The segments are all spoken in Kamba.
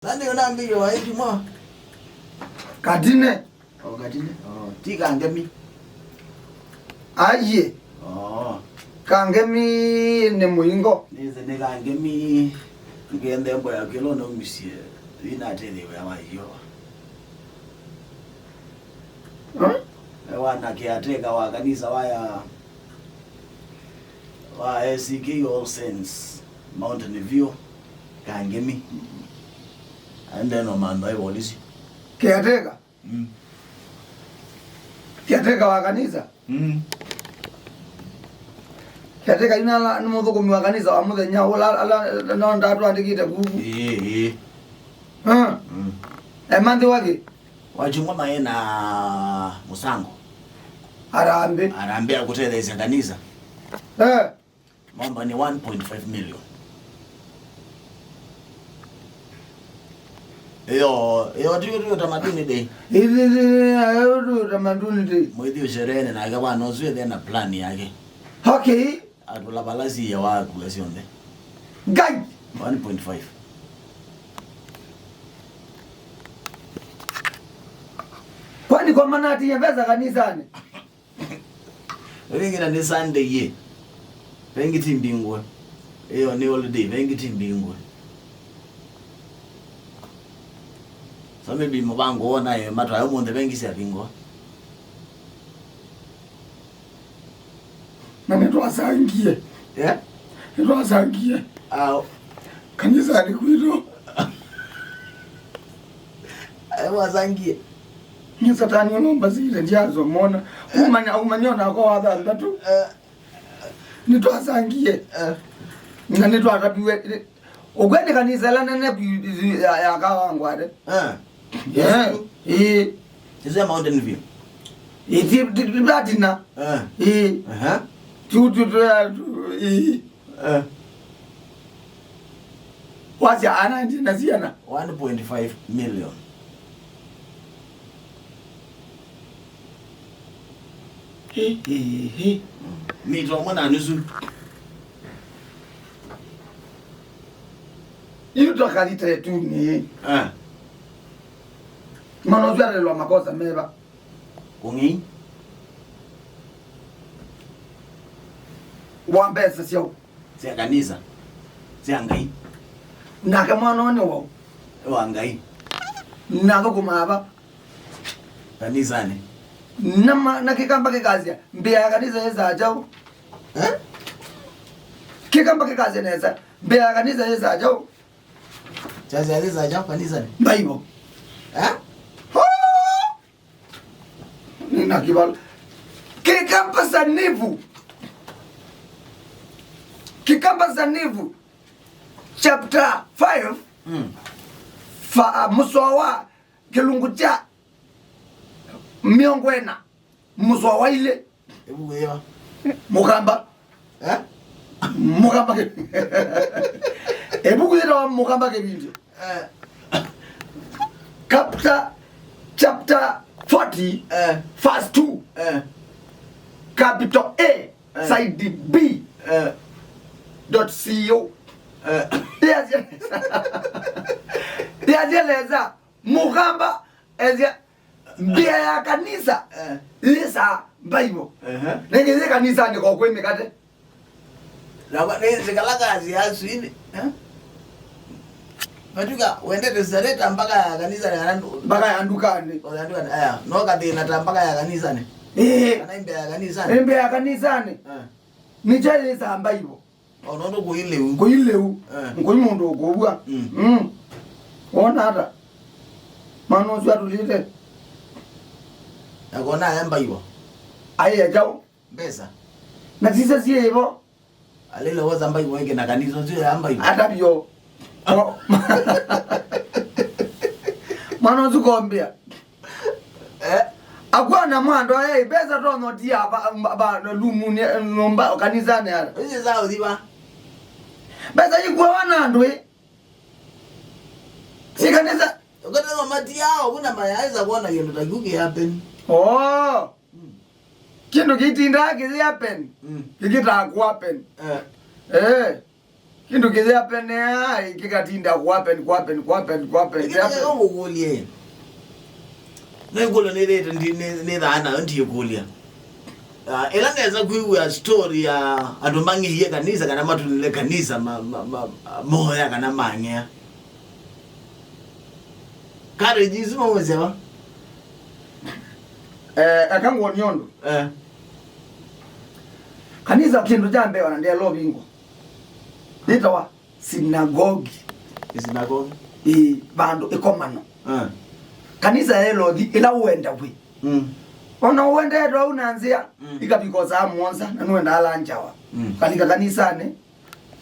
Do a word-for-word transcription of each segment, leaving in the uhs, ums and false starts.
Nani unambĩie wa Ijumaa? Katine. O Katine. O, ti Kangemi. Aiye. O. Kangemi nĩ mũingo. Nĩsĩ nĩ Kangemi. Ngende mbo ya kĩlo na umisie. Ina atĩthĩ wĩa wa Yeova. Hmm? Ewa na caretaker wa kanisa wa ya wa A C K All Saints, Mountain View, Kangemi. Aende no mantha e polisi. Caretaker? Mm. Caretaker wa kanisa? Mm. Caretaker ina ala nĩ mũthũkũmi wa kanisa wa mũthenya ũla, ala no ndatwandĩkĩte kuku. Ĩĩ, ĩĩ. Huh? Mm. E manthi wake? Wachungwa maĩ na mũsango. Arambe. Arambe ya kũtetheesya kanisa. Eh. Mamba nĩ one point five million. Iyo, iyo tu tu tamaduni day. Ĩĩ, ĩĩ, ĩĩ, ĩĩ, tu tamaduni day. Mwĩthi ũshereheni nake bwana ũsu ethe na plan yake. Okay. Atũla vala siya wa kula syonthe. Ngai! One point five. Kwani kwa mana atiye pesa kanisani? Ringina nĩ Sunday ye. Vengi ti mbingwe. Iyo nĩ holiday, vengi ti mbingwe. So maybe mũvango wona ye matwayo mũnthe vengi sya mbingwe. Na nĩtwasangie. Yeah? Nĩtwasangie. Ao. Kanisanĩ kwitũ. Ayo wasangie. Nĩ satani ũnomba sile ndiazo mona. Umanya, umanya ona kwa wathanthatu. Eh. Nĩtwasangie. Eh. Na nĩtwatapiwe. Ũkwendĩ kanisa ĩla nene kwi-, ya, ya Kawangware. Eh. Yeah. Ĩĩ. Ĩsu ya Mountain View. Ĩĩ, ti, ti, ti, ndatina. Eh. Ĩĩ. Aha. Tu, tu, tu, tu, ĩĩ. Eh. Wasya ana ndi na siana. One point five million. He, he, he. Mita ũmwe na nusu. Yu twakali tetuni. Ah. Mwana ũsu alelwa makosa meva. Kũng'ei. Wa mbesa syau. Sya kanisa. Sya Ngai. Nake mwana ũyũ nĩ wau. Wa Ngai. Nathũkũmaa va? Kanisanĩ. Na ma-, na kĩkamba kĩkasya, mbĩa ya kanisa yĩsaa kyaũ? Eh? Kĩkamba kĩkasya nesa, mbĩa ya kanisa yĩsaa kyaũ? Kyasya yĩsaa kyaũ kanisanĩ? Mbaivo. Eh? Hoo! Nina kĩvala. Kĩkamba sanivu. Kĩkamba sanivu. Chapter five. Mm. Fa-, mũsoa wa kĩlungu kya mĩongo ĩna, mũsoa wa ilĩ. Ĩvuku yĩva? Mũkamba. Eh? Mũkamba kĩ-, ĩvuku yĩtawa Mũkamba Kĩvindyo. Eh. Chapter, chapter forty, eh, verse two. Eh. Capital A, eh, side B. Eh. Dot C O. Eh. Yasya nesa. Yasya nesa. Mũkamba, esya, mbĩa ya kanisa, eh, yĩsaa mbaivo. Ehe. Nĩngĩ yĩ kanisanĩ ko kwĩ mĩkate. Nakwa nĩ nzikala kasi ya swini, eh? Matuka, wendete sareta mpaka ya kanisa ya ndu-, mpaka ya ndukanĩ. O ya ndukanĩ, aya, no kathĩna ta mpaka ya kanisanĩ. Ĩĩ. Kana mbĩa ya kanisanĩ. Mbĩa ya kanisanĩ. Eh. Nĩkyo yĩsaa mbaivo. O nũndũ kũi lĩu. Kũi lĩu. Eh. Kũi mũndũ ũkũw'a. Mm. Mm. Wona ata? Mwana ũsu atũlĩte. Akona aya mbaivo. Aĩ ya kyaũ? Mbesa. Na sisa syĩ vo. Alile wosa mbaivo ĩngĩ na kanisa ũsu ya mbaivo. Ata vyo. O. Mwana ũsu kombĩa. Eh? Akwana mwando, eh, mbesa tono ti ava, ava, lumunĩ, nyũmba, kanisanĩ ara. Hizi za ũthiva. Mbesa ikuawa na andũ, eh. Si kanisa. Ukatema mati yao, kuna mayaweza kuona kĩndũ ta kĩu kĩ happen. Oh. Mm. Kĩndũ kĩtindaa kĩ happen. Mm. Kĩkĩtaa ku happen. Eh. Eh. Kĩndũ kĩyapenea, kĩkatinda kuhappen, kuhappen, kuhappen, kuhappen, kĩhappen. Ũkũlye. Nĩkũlya nĩthĩte ndi- nĩ- nĩthaa nayo ndiĩkũlya. Ah, ĩla nesa kwĩw'a story ya andũ mang'ĩie kanisa kana matũnile kanisa ma- ma- ma- moya kana mang'ea. Courage isu maũsyawa. Eh, eka ngũonie ũndũ. Eh. Kanisa kĩndũ kya mbee ona ndĩalovingo. Yĩtawa sinagogi. Sinagogi. Ĩĩ, vandũ ĩkomano. Eh. Kanisa yaĩlothi ĩla ũenda wĩ. Mm. Ona ũendetwe au na nzĩa, mm, ikavika saa mũonza, na nũendaa lanjawa. Mm. Kalika kanisanĩ.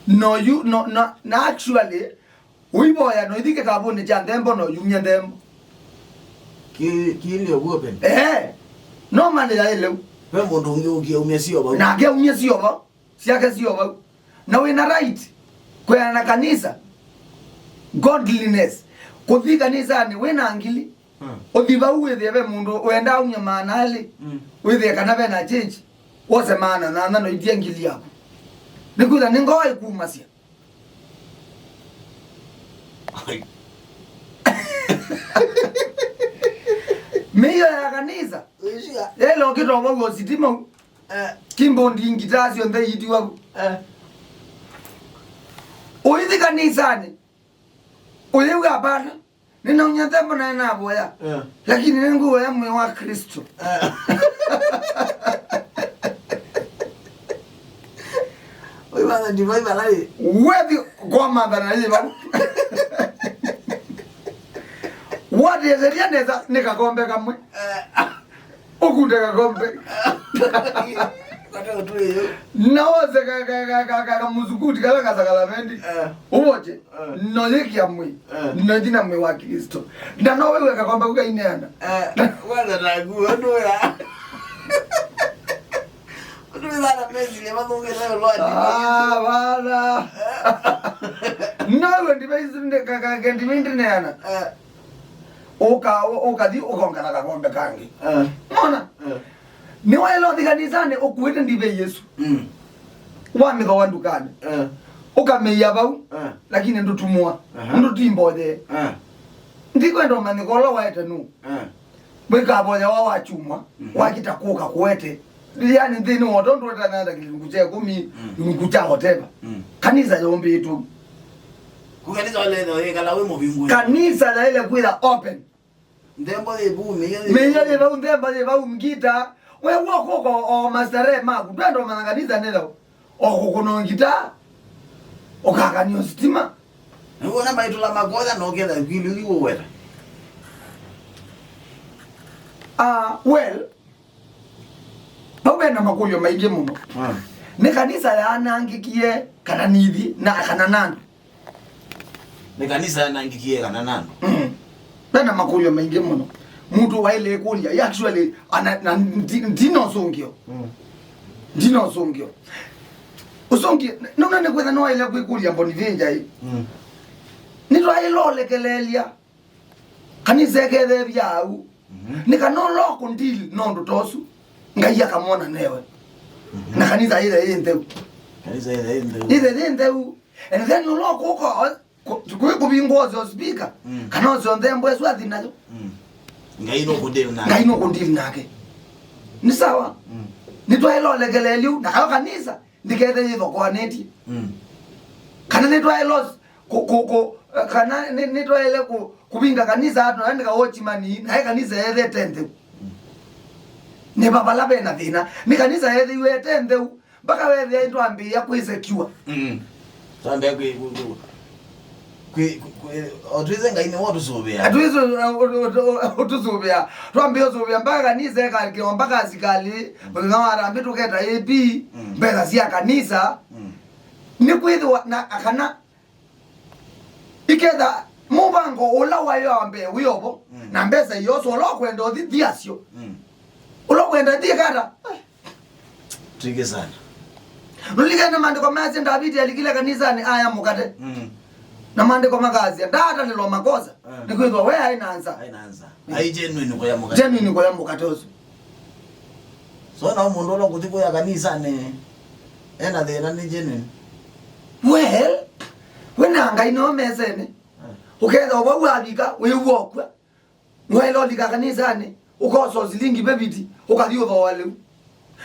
No you, no, no, na actually, ũivoya no ithi kĩkavũnĩ kya nthembo no yumya nthembo. Ki- kiilye vuo pene. Eh. No mani yaĩleu. Ve mũndũ ũngĩ ũkia umya sio vau. Nake umya sio vau. Syake sio vau. Na wĩna right kwĩana na kanisa. Godliness. Kũthi kanisanĩ wĩna ngili. Hmm. Ũthi vau wĩthĩe ve mũndũ wenda umya maana alĩ. Hmm. Wĩthĩe kana vena change. Wose maana na no itie ngili yaku. Nĩkwĩtha nĩ ngoo ĩkumasya. Mĩio ya kanisa. Wĩsĩa. Yelo kĩtovo sitima. Eh. Kimbo ndingitasyo nthei itiwa. Eh. Ũithi kanisanĩ. Ũyĩw'a apana. Nĩnaumya nthembo naĩ navoya. Eh. Lakini nĩngũvoya mwĩĩ wa Kristo. Eh. Ũivatha ndivai vala ĩ. Wethi kwa matha na yĩ vau. Watetheria nesa nĩ kakombe kamwe. Eh. Ũkunde kakombe. Kwata ũtũĩ yo. Na wose ka- ka- ka- ka- ka- kamusukuti kala kasakala mendi. Eh. Ũvoche. Eh. No yĩkia mwĩ. Eh. No thina mwĩ wa Kristo. Na no wewe kakombe kukaineana. Eh, kwanza naguo ndoya. Ndoya na mezi ya mathunge nayo lwa. Ah, bana. No wewe ndivai zinde kaka kendi mindi neana. Eh. Ũka- ũ- ũkathi ũkongela kakombe kangĩ. Eh. Mona? Eh. Nĩwaĩla ũthi kanisanĩ ũkuĩte ndivei ĩsu. Mm. Wamĩthoa ndukanĩ. Eh. Ũkamĩia vau, eh, lakini ndũtumũa. Aha. Ndũtimbothee. Eh. Ndikwenda ũmanyĩka ũla waete nũ. Eh. Wĩkavoya wa wa kyumwa, mhm, wakita kũka kũete. Yani nthĩnĩ wa ũtondũ ũtananda kĩlungu kya ĩkũmi, mm, kĩlungu kya whatever. Mm. Kanisa yombĩtwe. Ku kanisa wale no yekala we mũvingu. Kanisa yaĩle kwĩtha open. Nthembo yĩ vau, mĩio yĩ vau. Mĩio yĩ vau, nthembo yĩ vau, ngita. We w'o kũka o mastarehe maku. Ndwenda ũmanya kanisa nĩ thau. O kũkũna ngita. Ũkakanio sitima. Nĩwona maitũla makoya na ũketha kwili ũthi ũweta. Ah, well, vau vena makũlyo maingĩ mũno. Ah. Nĩ kanisa yaanangĩkie kana nithi na kana nandũ? Nĩ kanisa yanangĩkie kana nandũ? Mm. Vena makũlyo maingĩ mũno. Mũndũ waĩle kũlya, actually, ana- na ndi- ndina ũsũngĩo. Mm. Ndina ũsũngĩo. Ũsũngĩo, nũna nĩ kwĩtha nĩwaĩle kwĩkũlya Mbonivenja ĩ. Mm. Nĩtwaĩle ũlekelelya. Kanisa ĩkethevya au. Mhm. Nĩ kana ũla ũkũndili na ũndũ ta ũsu, Ngai akamwona newe. Mhm. Na kanisa ĩthe ĩ ntheu. Kanisa ĩthe ĩ ntheu. Ĩthe ĩ ntheu. And then ũla ũkũka, kũ- kũvingwa ũseo speaker, mm, kana ũseo nthembo ĩsu athi nayo. Mm. Ngai nũkũndili nake. Ngai nũkũndili nake. Nĩ sawa. Mm. Nĩtwaĩle ũlekelelya ũu, na kayo kanisa ndĩkethe yĩthokoanĩtye. Mm. Kana nĩtwaĩle kũ- kũ- kũ- kana nĩ- nĩtwaĩle kũ- kũvinga kanisa atu naendeka wochimani naye kanisa yethete ntheu. Nĩ vavala vena thĩna. Nĩ kanisa yethĩiwe ete ntheu mpaka wethĩa nĩtwambĩĩa kwĩsekiwa. Mm. Twambĩa kwĩ- kwĩ- kwĩ- kwĩ- kwĩ- o twĩse Ngai nĩwe ũtũsũvĩaa. Atwĩsĩ ũtũsũvĩa. Twambĩĩa ũsũvĩa mpaka kanisa ĩkalĩkĩwa mpaka asikalĩ. Mm. Mũthenya wa harambĩ tũketa A P. Mm. Mbesa sya kanisa. Mm. Nĩkwĩthĩwa na kana Iketha mũvango ũla waĩ wa mbee wĩ ovo, mm, na mbesa iosa ũla ũkwenda ũthi thiasyo. Mm. Ũla ũkwenda thiĩ kata? Tiki sana. Nũlikene maandĩko measya Ndaviti alikile kanisanĩ aya mũkate. Mm. Na maandĩko makasya, ndaatalĩlwa makosa, mm, nĩkwĩthwa we aĩ na nza. Aĩ na nza. Aĩ genuine kũya mũkate. Genuine kũya mũkate ũsu. So, na mũndũ ũla ũkũthi kũya kanisanĩ, ena thĩna nĩ genuine. Well, Kwĩna Ngai nĩo mesene. Ũkethĩa o vau wavika, wĩw'a ũkw'a. Nĩwaĩle ũlika kanisanĩ, ũkosa silingi veviti, ũkathi ũthooa lĩu.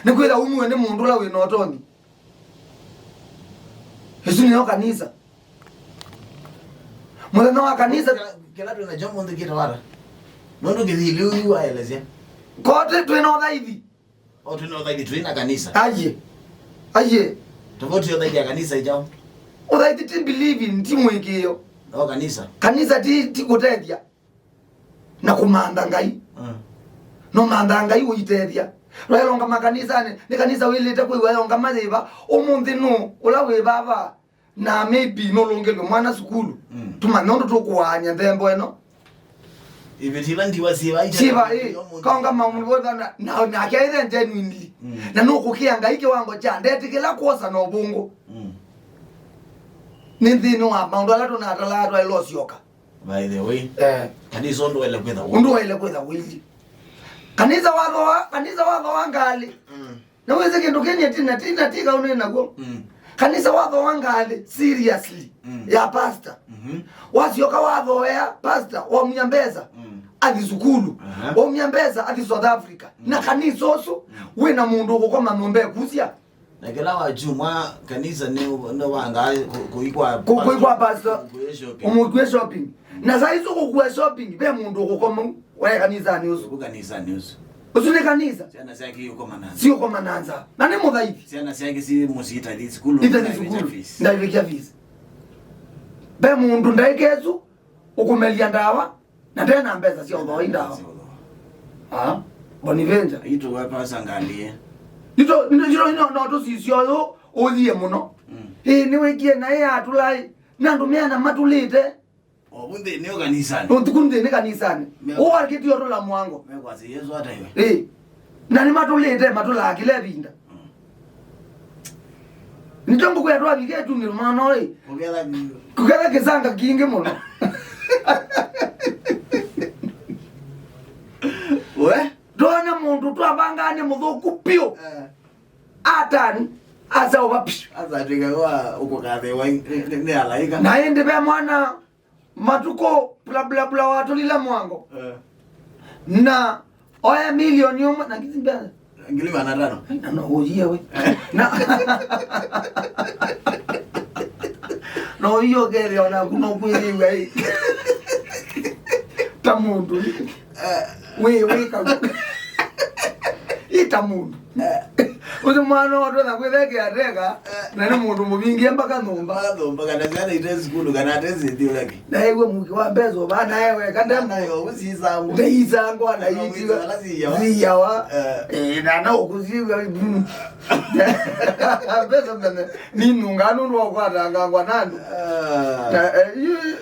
Nĩkwĩthĩa umue nĩ mũndũ ũla wĩ na ũtonyi. Ĩsu nĩyo kanisa. Mũthenya wa kanisa. Kĩla, kĩla twĩ nakyo mũnthĩ kĩtawala. Nũndũ kĩthili ũyu waelesya. Kote twĩ na ũthaithi. O twĩ na ũthaithi, twĩ na kanisa. Aiye. Aiye. Tofauti ya ũthaithi ya kanisa ĩkyaũ? Ũthaithi ti believing, ti mũĩkĩĩo. No kanisa. Kanisa ti, ti kũtethya na kũmantha Ngai. Mm. No mantha Ngai ũitethya. Rwaĩlonga makanisanĩ, nĩ kanisa wĩlĩte kwĩw'a yonga mayĩva. Ũmũnthĩ nũ ũla wĩ vava? Na maybe nũlũngĩlw'e mwana sukulu. Mm. Tũmanye ũndũ tũkũaany'a nthembo ĩno. Ivĩtila ndiwa syĩva, syĩva, ĩ, kaonga maũndũ na, na, nake aithe genuinely. Mm. Na nũkũkĩa Ngai kĩwango kya ndetĩkĩla kwosa na ũvũngũ. Mm. Nĩ nthĩnĩ wa maũndũ ala tũnatalaa twaĩle ũsyoka. By the way, eh, kanisa ũndũ waĩle kwĩtha ũndũ waĩle kwĩtha wĩli. Kanisa wathoa, kanisa wathoa ngalĩ. Mm. Na wĩsĩ kĩndũ kĩnĩ tina, tina tika ũnĩ naguo. Mm. Kanisa wathoa ngalĩ seriously, mm, ya pastor. Mhm. Wasyoka wathoea pastor, wamwĩa mbesa, mm, athi sukulu. Aha. Wamwĩa mbesa, athi South Africa. Mm. Na kanisa ũsu, mm, wĩna mũndũ ũkũkoma nyũmba ĩkusya. Na kĩla wakyumwa kanisa nĩ, nĩ wangaa kũ-, kũikwa kũ-, kũikwa pastor, kũikwa shopping. Ũmũkue shopping. Na saa isu kũkua shopping, ve mũndũ ũkũkoma u, we kanisanĩ ũsu. Kũ kanisanĩ ũsu. Ũsu nĩ kanisa. Syana syake iũkoma na nza. Siũkoma na nza. Na nĩ mũthaithi. Syana syake si mũsyĩ itathi sukulu. Itathi sukulu. Ndaivĩkya fees. Ndaivĩkya fees. Ve mũndũ ndaĩka ĩsu, ũkũmelya ndawa, na ndena mbesa sya ũthoi ndawa. Sya ũthoi. Ah, Bonivenja. Itũ wa pasa ngalie. Ito, ito, ito, ino, no tũsisya ũyũ, ũthie mũno. Mm. Ĩ, nĩwĩkie na ĩ atũlai, na andũ meana matũlĩte. O, ũnthĩ nĩ kanisanĩ. Ũtukũ nthĩ nĩ kanisanĩ. Me- Ũwakĩtie ũtũla mwango. Mekwasĩ Yesu ata iwe. Ĩ. Na nĩmatũlĩte, matũlaa kĩla ĩvinda. Mm. Nĩkyo ngũkwĩa twavika ĩtunĩ mwana ũyũ. Kũketha kũketha kĩsanga kingĩ mũno. We? Twona mũndũ twavangaa nĩ mũthũku piũ. Eh. Atani, asaũva piũ. Asatwĩka wa ũkũkathĩwa nĩ, nĩ, nĩ alaika. Na ĩndĩ ve mwana Matukũ, bla, bla, bla, watũlile mwango. Eh. Na oya milioni ũmwe na ngili mbele. Ngili magana atano. Ai, na no ũyie we. Na no ũyie ũkethĩa ona kuno kwĩw'a ĩ. Ta mũndũ. Eh. Wĩ, wĩ kau. Ĩ ta mũndũ. Eh. Ũsu mwana ũtwetha kwĩthekea teka, eh, na nĩ mũndũ mũvingie mpaka nyũmba. Mpaka nyũmba, kana syana ite sukulu, kana ate sithi ũlaki. Na ewe mũki wa mbesa ũvana ewe, kande nayo ũsisangwa. Ndeisangwa na itiwa. Wala siyawa. Siyawa. Eh. Eh, na na ũkũsiwa. Mbesa mbene, ninunga nũndũ wa kwatangangwa na andũ. Ah. Na, eh, yu-,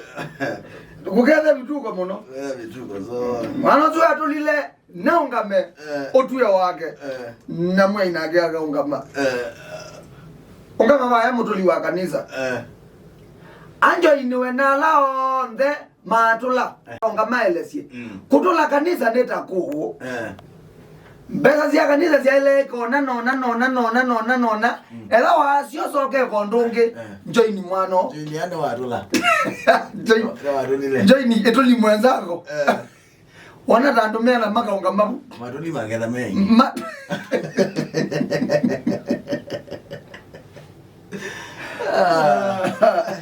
kũketha vituko mũno. Eh, vituko, so. Mwana ũsu atũlile, naũngame, eh, ũtw'ĩo wake. Eh. Na mwai nake akaũngama. Eh. Ũngama vaya mũtũli wa kanisa. Eh. Anjoiniwe na ala onthe matũla. Eh. Aũngama elesye. Mm. Kũtũla kanisa nĩ ta kũũ. Eh. Mbesa sya kanisa syaĩle kona nona nona nona nona nona. Mm. Ela wasyo soke kondũ ũngĩ. Eh. Njoini mwano. Njoini ane watũla. Njoini. Nĩ watũlile. Njoini ĩtũli mwenzako. Eh. Wona ta andũ mena makaũngama vu. Matũli maketha me aingĩ. Ma- Ah.